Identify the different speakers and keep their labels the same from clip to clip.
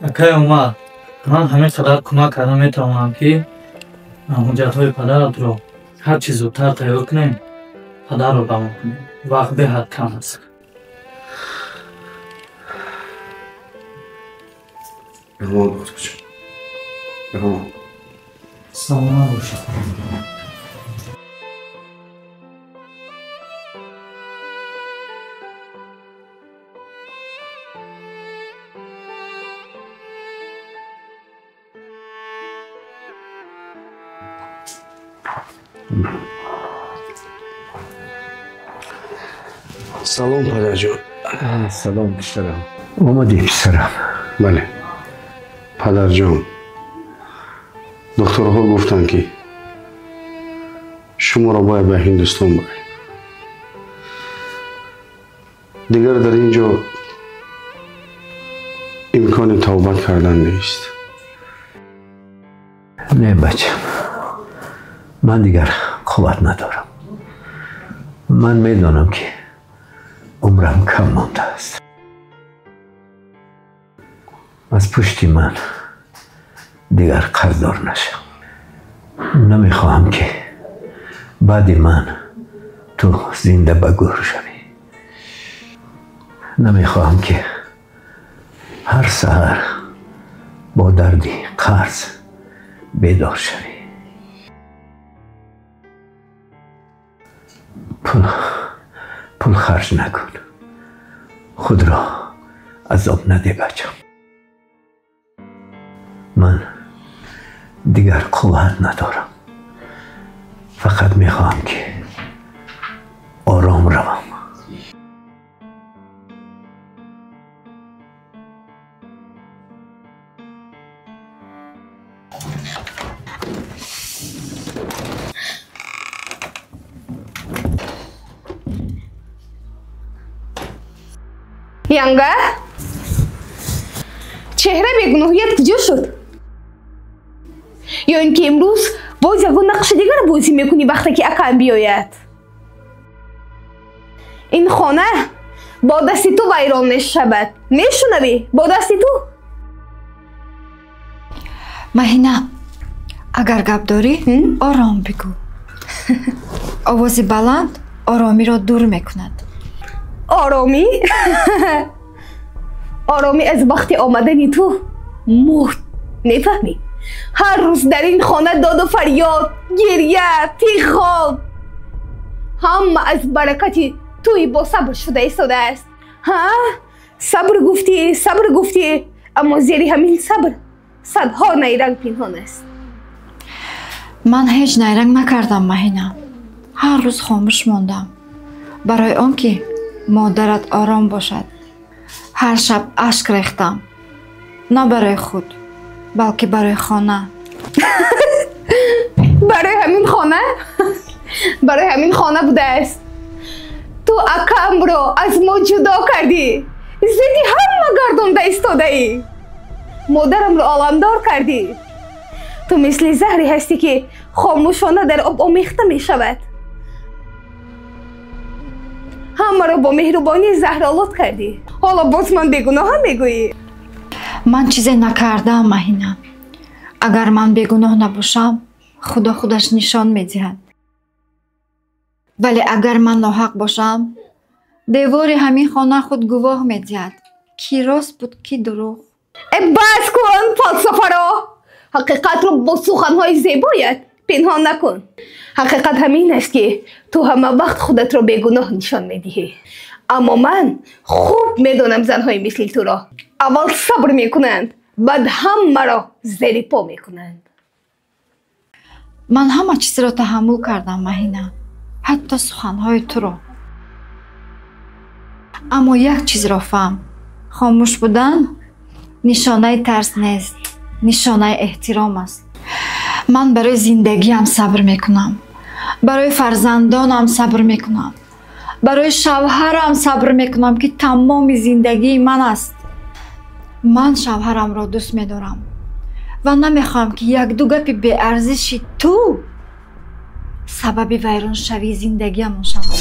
Speaker 1: Акай Умар, ман ҳамин қадар кӯмак карда метавонам, ки ҳуҷҷатҳои падаратро ҳар чӣ зудтар тайёр кунем, падарро равон кунем. Вақт беҳад кам аст.
Speaker 2: Раҳмат, духтарҷон. Раҳмат.
Speaker 1: Саломат бошед.
Speaker 2: Салом, падарҷон.
Speaker 3: Салом, писарам. Омадӣ, писарам?
Speaker 2: Бале, падарҷон, духтурҳо гуфтанд, ки шуморо бояд ба Ҳиндустон барем. Дигар дар ин ҷо имкони тавбат кардан нест.
Speaker 3: Не, бачам, ман дигар қувват надорам. Ман медонам, ки умрам кам мондааст. Аз пушти ман дигар қарздор нашав. Намехоҳам, ки баъди ман ту зинда ба гӯр шавӣ. Намехоҳам, ки ҳар саҳар бо дарди қарз бедор шавӣ. Пул харҷ накун, худро азоб наде, бачам. Ман дигар қувват надорам, фақат мехоҳам, ки ором равам.
Speaker 4: Янга, чеҳра бегуноҳият куҷо шуд? Ё ин ки имрӯз боз ягон нақши дигар бозӣ мекунӣ, вақте ки акам биёяд? Ин хона бо дасти ту вайрон мешавад, мешунавӣ? Бо дасти ту.
Speaker 5: Маҳина, агар гап дорӣ, ором бигӯ. Овози баланд оромиро дур мекунад.
Speaker 4: Оромӣ? Оромӣ аз вақти омадани ту мурд, мефаҳмӣ? Ҳар рӯз дар ин хона доду фарёд, гиря, фиғон, ҳама аз баракати туи босабр шуда истодааст. Ҳа, сабр гуфтӣ, сабр гуфтӣ, аммо зери ҳамин сабр садҳо найранг пинҳон аст.
Speaker 5: Ман ҳеҷ найранг накардам, Маҳина. Ҳар рӯз хомӯш мондам барои он ки модарат ором бошад. Ҳар шаб ашк рехтам, на барои худ, балки барои хона.
Speaker 4: Барои ҳамин хона? Барои ҳамин хона будааст. Ту акамро аз мо ҷудо кардӣ, зидди ҳама гардонда истодаӣ, модарамро оламдор кардӣ. Ту мисли заҳре ҳастӣ, ки хомӯшона дар об омехта мешавад. Ҳамаро бо меҳрубонӣ заҳролуд кардӣ. Ҳоло боз ман бегуноҳам мегӯӣ?
Speaker 5: Ман чизе накардаам, Маҳина. Агар ман бегуноҳ набошам, Худо худаш нишон медиҳад. Вале агар ман ноҳақ бошам, девори ҳамин хона худ гувоҳ медиҳад, ки рост буд, ки дурӯғ.
Speaker 4: Э, бас кун фалсафаро! Ҳақиқатро бо суханҳои зебоят пинҳон накун. Ҳақиқат ҳамин аст, ки ту ҳама вақт худатро бегуноҳ нишон медиҳӣ. Аммо ман хуб медонам занҳои мисли туро. Аввал сабр мекунанд, баъд ҳамаро зери по мекунанд.
Speaker 5: Ман ҳама чизро таҳаммул кардам, Маҳина, ҳатто суханҳои туро. Аммо як чизро фаҳм: хомӯш будан нишонаи тарс нест, нишонаи эҳтиром аст. Ман барои зиндагиам сабр мекунам, барои фарзандонам сабр мекунам, барои шавҳарам сабр мекунам, ки тамоми зиндагии ман аст. Ман шавҳарамро дӯст медорам ва намехоҳам, ки якду гапи беарзиши ту сабаби вайроншавии зиндагиамон шавад.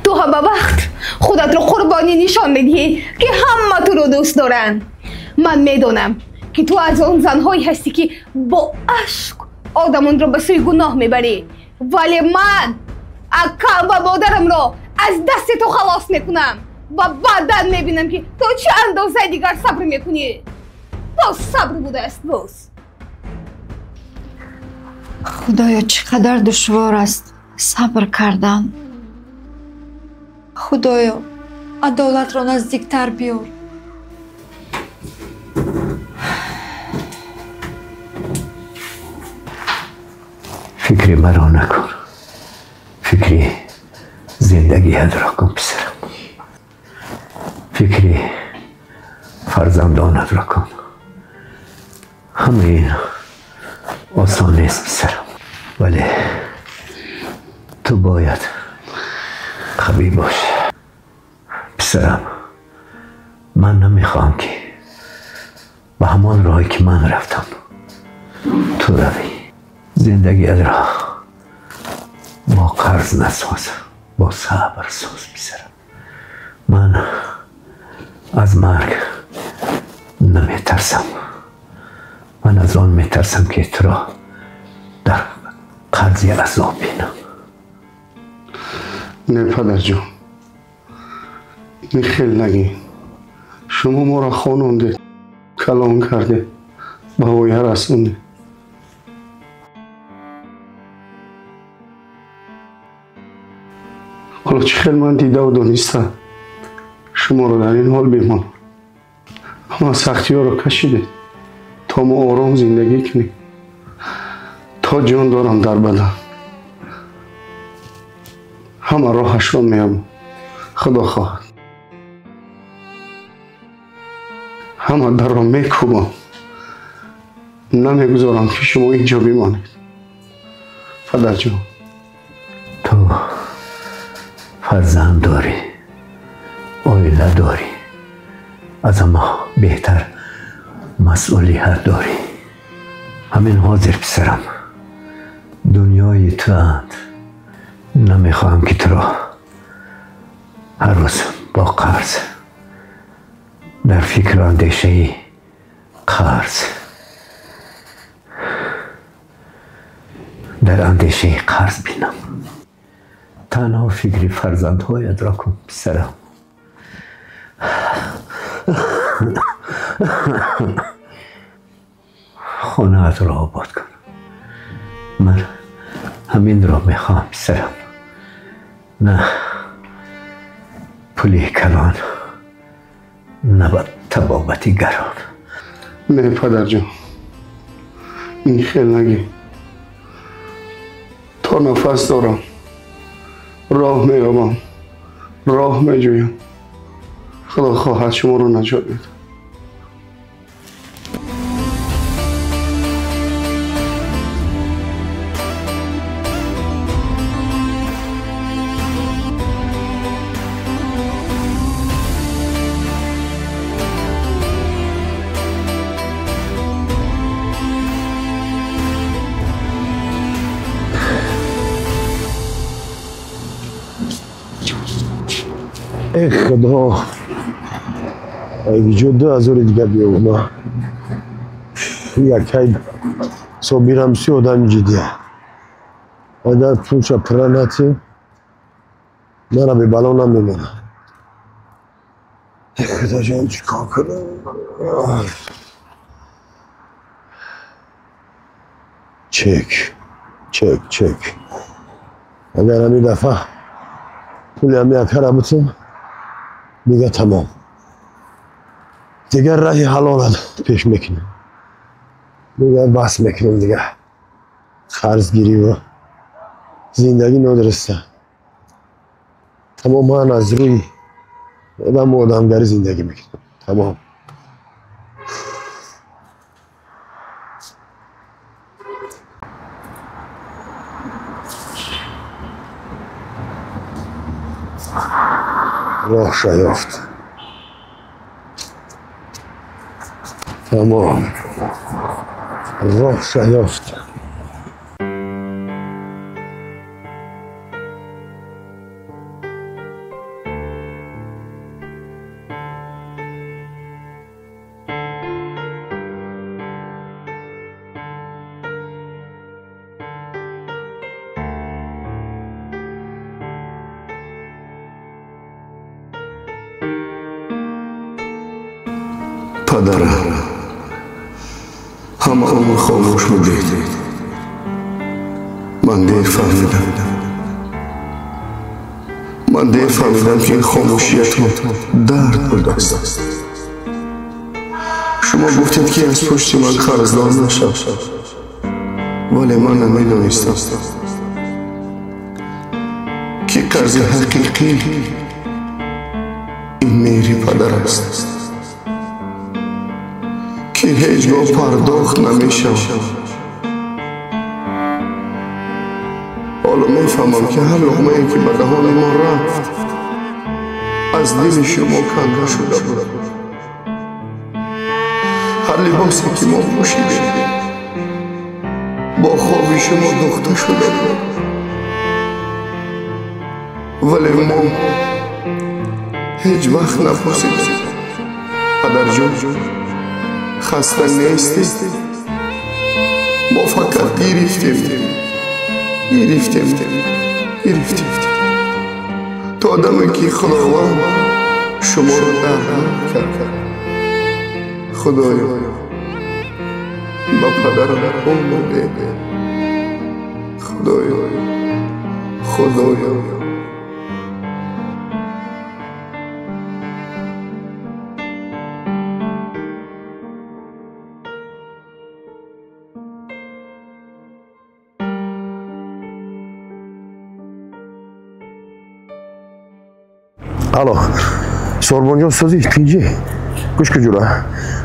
Speaker 4: Ту ҳама вақт худатро қурбонӣ нишон медиҳӣ, ки ҳама туро дӯст доранд. Ман медонам, ки ту аз он занҳое ҳастӣ, ки бо ашк одамонро ба сӯи гуноҳ мебарӣ. Вале ман акам ва модарамро аз дасти ту халос мекунам ва баъдан мебинам, ки то чӣ андозаи дигар сабр мекунӣ. Боз сабр будааст, боз.
Speaker 5: Худоё, чӣ қадар душвор аст сабр кардан. Худоё, адолатро наздиктар биёр.
Speaker 3: Фикри маро накун, фикри зиндагиятро кун, писарам. Фикри фарзандонатро кун. Ҳамаи ин осон нест, писарам, вале ту бояд қавӣ бошӣ. Писарам, ман намехоҳам, ки ба ҳамон роҳе, ки ман рафтам, ту равӣ. Зиндагиятро бо қарз насоз, бо сабр соз, писарам. Ман аз марг наметарсам. Ман аз он метарсам, ки туро дар қарзи азоб бинам.
Speaker 2: Не, падарҷон, ин хел нагин. Шумо моро хонондед, калон кардед, ба воя расондед. Ҳоло чӣ хел ман дидаву дониста шуморо дар ин ҳол бимонам? Ҳама сахтиҳоро кашидед, то мо ором зиндагӣ кунем. То ҷон дорам дар бадан, ҳама роҳашро меёбам. Худо хоҳад, ҳама дарро мекӯбам. Намегузорам, ки шумо инҷо бимонед, падарҷон.
Speaker 3: Ту фарзанд дорӣ, оила дорӣ, аз ҳама беҳтар масъулият дорӣ. Ҳамин ҳозир, писарам, дунёи туанд. Намехоҳам, ки туро ҳар рӯз бо қарз, дар фикру андешаи қарз, дар андешаи қарз бинам. Танҳо фикри фарзандҳоятро кун, писарам. Хонаатро обод кун. Ман ҳаминро мехоҳам, писарам. На пули калон, на ба табобати гарон.
Speaker 2: Не, падарҷон, ин хел нагӣ. То нафас дорам, роҳ меёбам, роҳ меҷӯям. Худо хоҳад, шуморо наҷот медиҳад.
Speaker 6: Эй худо, ай ҷо 2000 дига биёвма. Якай собирам си одами ҷиддия. Агар пулша пурра натим, мара бебало намемонам. Эй худоҷон, чӣ кор кунам? Чек, чек, чек. Агар ҳамин дафъа пули ҳами акара бутум, дига тамом. Дигар раҳи ҳалолат пеш мекунем. Дигар бас мекунем, дигар қарзгириву зиндагӣ нодуруста. Тамом, ман аз рӯи одаму одамгарӣ зиндагӣ мекунам. Тамом. Роҳ шаёфт. Тамом. Роҳ шаёфт.
Speaker 2: Падарам, ҳама умр хомӯш будед. Ман дер фаҳмидам. Ман дер фаҳмидам, ки ин хомӯшиятон дард будааст. Шумо гуфтед, ки аз пушти ман қарздор нашав, вале ман намедонистам, ки қарзи ҳақиқӣ ин меҳри падар аст, ки ҳеҷ гоҳ пардохт намешавад. Ҳоло мефаҳмам, ки ҳар луқмае, ки ба даҳони мо рафт, аз дили шумо канда шуда буд. Ҳар либосе, ки мо пӯшидем, бо хоби шумо духта шуда буд. Вале мо ҳеҷ вақт напурсидем: падарҷон, хаста нестӣ? Мо фақат гирифтем, гирифтем, гирифтем, то одаме ки Худованд шуморо дармон кард. Худоё, ба падарам умр деҳ. Худоё, Худоё.
Speaker 6: Алло, Сорбонҷон, сӯзи тинҷӣ? Гӯш кун, ҷура.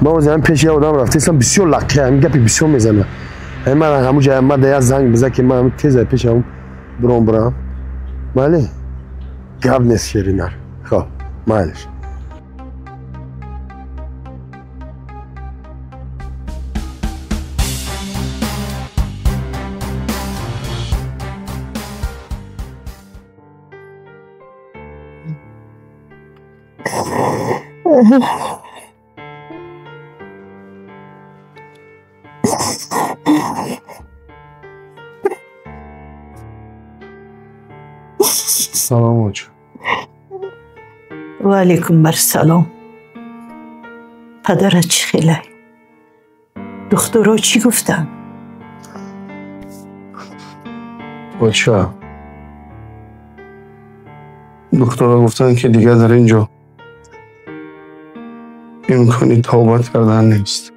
Speaker 6: Ман ҳозир ҳам пеши як одам рафтаистам, бисёр лаққия, ҳамин гапи бисёр мезанад. Ҳамин ман ҳамун ҷая ман да як занг биза, ки ман ҳамин тез пеши ҳамун биром бирам. Майли? Гап нест, шеринар. Хоб, майлиш.
Speaker 2: Салом, оча.
Speaker 7: Ва алайкум ассалом. Падарат чӣ хелай? Духтуро чӣ гуфтанд?
Speaker 2: Оча, духтуро гуфтанд, ки дигар дар ин ҷо имкони тавбат кардан нест.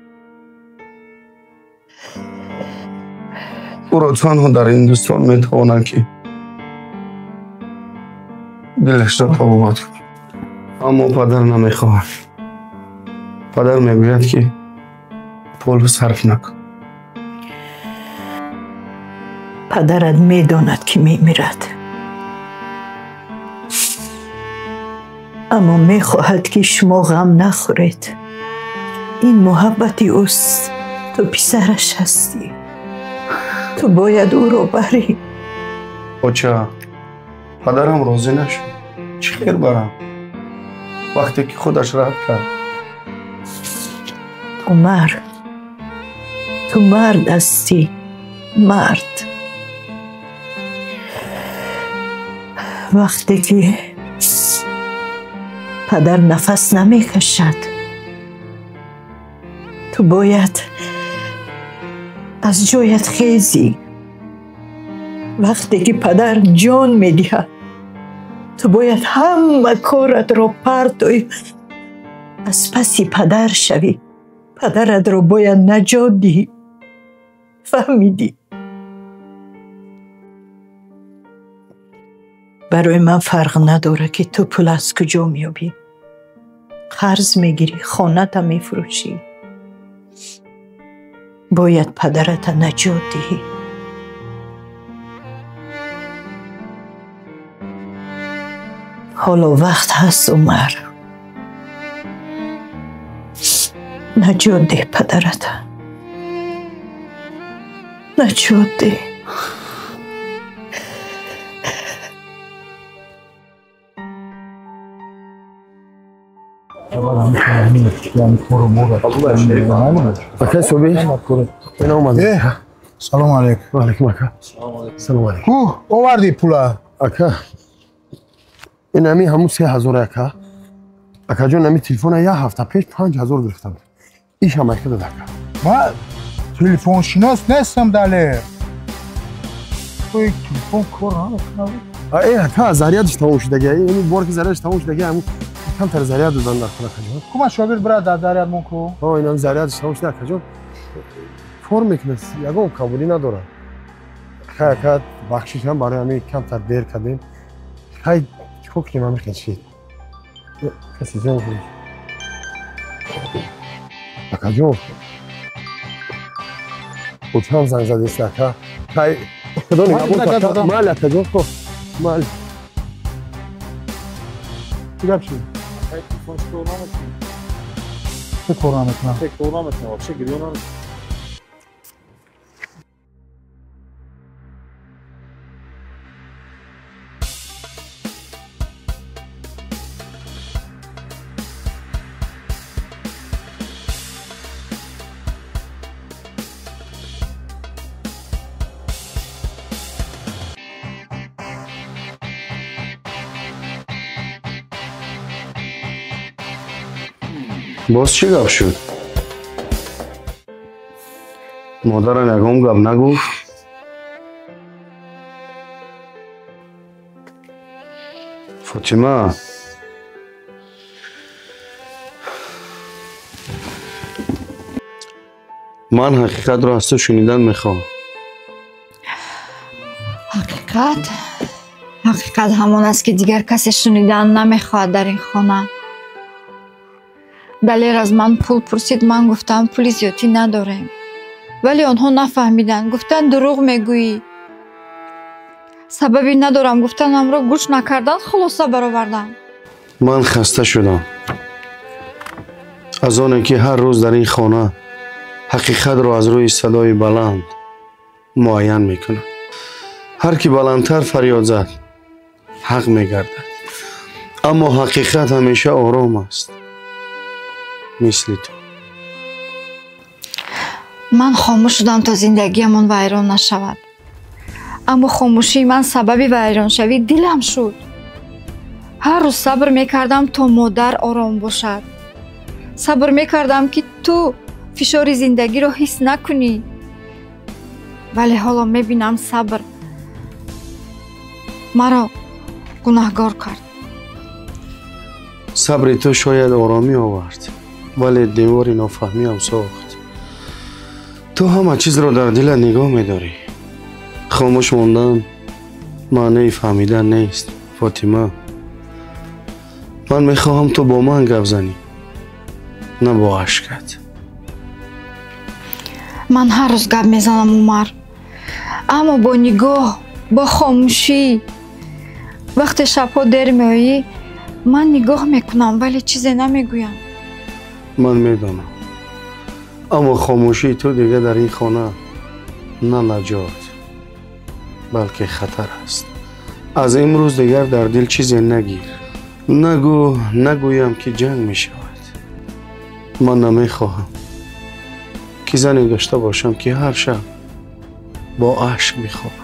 Speaker 2: Ӯро танҳо дар Ҳиндустон метавонанд, ки дилашро табобат кунад. Аммо падар намехоҳад. Падар мегӯяд, ки пул сарф накун.
Speaker 7: Падарат медонад, ки мемирад, аммо мехоҳад, ки шумо ғам нахӯред. Ин муҳаббати ӯст. Ту писараш ҳастӣ, ту бояд ӯро барӣ.
Speaker 2: Оча, падарам розӣ нашуд. Чӣ хел барам, вақте ки худаш рад кард?
Speaker 7: Умар, ту мард ҳастӣ, мард. Вақте ки падар нафас намекашад, ту бояд аз ҷоят хезӣ. Вақте ки падар ҷон медиҳад, ту бояд ҳама коратро партоӣ, аз паси падар шавӣ. Падаратро бояд наҷот диҳӣ. Фаҳмидӣ? Барои ман фарқ надорад, ки ту пул аз куҷо меёбӣ. Қарз мегирӣ, хоната мефурӯшӣ. Бояд падарата наҷот диҳӣ. Ҳоло вақт ҳаст, Умар. Наҷот деҳ падарата. Наҷот деҳ.
Speaker 6: Ака Собир, ина омадем.
Speaker 8: Салом алейкум.
Speaker 6: Ва алейкум, ака. Салом алейкум.
Speaker 8: Ку овардӣ пула?
Speaker 6: Ака, ин ҳамин ҳамун 3000, ака. Акаҷон, ҳамин телефона як ҳафта пеш 5000 гирифта буд. Ишам айка дод ака.
Speaker 8: Ман телефоншинос нестам, Далер. Телефон кор намекунад.
Speaker 6: Ака, зарядаш тамом шудаги. Ин бор ки зарядаш тамом шудаги, ҳамун камтар заряд додан дар хона, акаҷон.
Speaker 8: Ку ман шогирд брат дар заряд мон ку?
Speaker 6: Ҳо, инам зарядаш тамом шуда, акаҷон. Кор мекунад, ягон қабулӣ надорад. Хай ака, бахшишам барои ҳамин камтар дер кардем. Хай, чикор кунем ҳамин хел шид? Касе ҷон кунед. Акаҷон. Очам занг задест, ака. Хай, худо нигаҳбон, ака. Майли, акаҷон, хо. Майли.
Speaker 8: Чӣ гап шуд?
Speaker 9: Телефон кор намекунад.
Speaker 8: Чӣ кор намекунад?
Speaker 9: Кор намекунад, вообще гирё намекунад.
Speaker 2: Боз чӣ гап шуд? Модарам ягон гап нагуфт? Фотима, ман ҳақиқатро аз ту шунидан мехоҳам.
Speaker 5: Ҳақиқат? Ҳақиқат ҳамон аст, ки дигар касе шунидан намехоҳад дар ин хона. Далер аз ман пул пурсид, ман гуфтам пули зиёдӣ надорем. Вале онҳо нафаҳмиданд, гуфтанд дурӯғ мегӯӣ. Сабаби надорам гуфтанамро гӯш накарданд, хулоса бароварданд.
Speaker 2: Ман хаста шудам аз оне ки ҳар рӯз дар ин хона ҳақиқатро аз рӯи садои баланд муайян мекунад. Ҳар ки баландтар фарёд зад, ҳақ мегардад. Аммо ҳақиқат ҳамеша ором аст. Мисли ту.
Speaker 5: Ман хомӯш шудам то зиндагиамон вайрон нашавад. Аммо хомӯшии ман сабаби вайроншавии дилам шуд. Ҳар рӯз сабр мекардам то модар ором бошад. Сабр мекардам, ки ту фишори зиндагиро ҳис накунӣ. Вале ҳоло мебинам сабр маро гунаҳгор кард.
Speaker 2: Сабри ту шояд оромӣ овард, вале девори нофаҳмиам сохт. Ту ҳама чизро дар дилат нигоҳ медорӣ. Хомӯш мондан маънеи фаҳмидан нест, Фотима. Ман мехоҳам ту бо ман гап занӣ, на бо ашкат.
Speaker 5: Ман ҳар рӯз гап мезанам, Умар, аммо бо нигоҳ, бо хомӯшӣ. Вақте шабҳо дер меоӣ, ман нигоҳ мекунам, вале чизе намегӯям.
Speaker 2: Ман медонам, аммо хомӯшии ту дигар дар ин хона на наҷот, балки хатар аст. Аз имрӯз дигар дар дил чизе нагир. Нагӯ, нагӯям ки ҷанг мешавад. Ман намехоҳам ки зане дошта бошам, ки ҳар шаб бо ашк бихобад.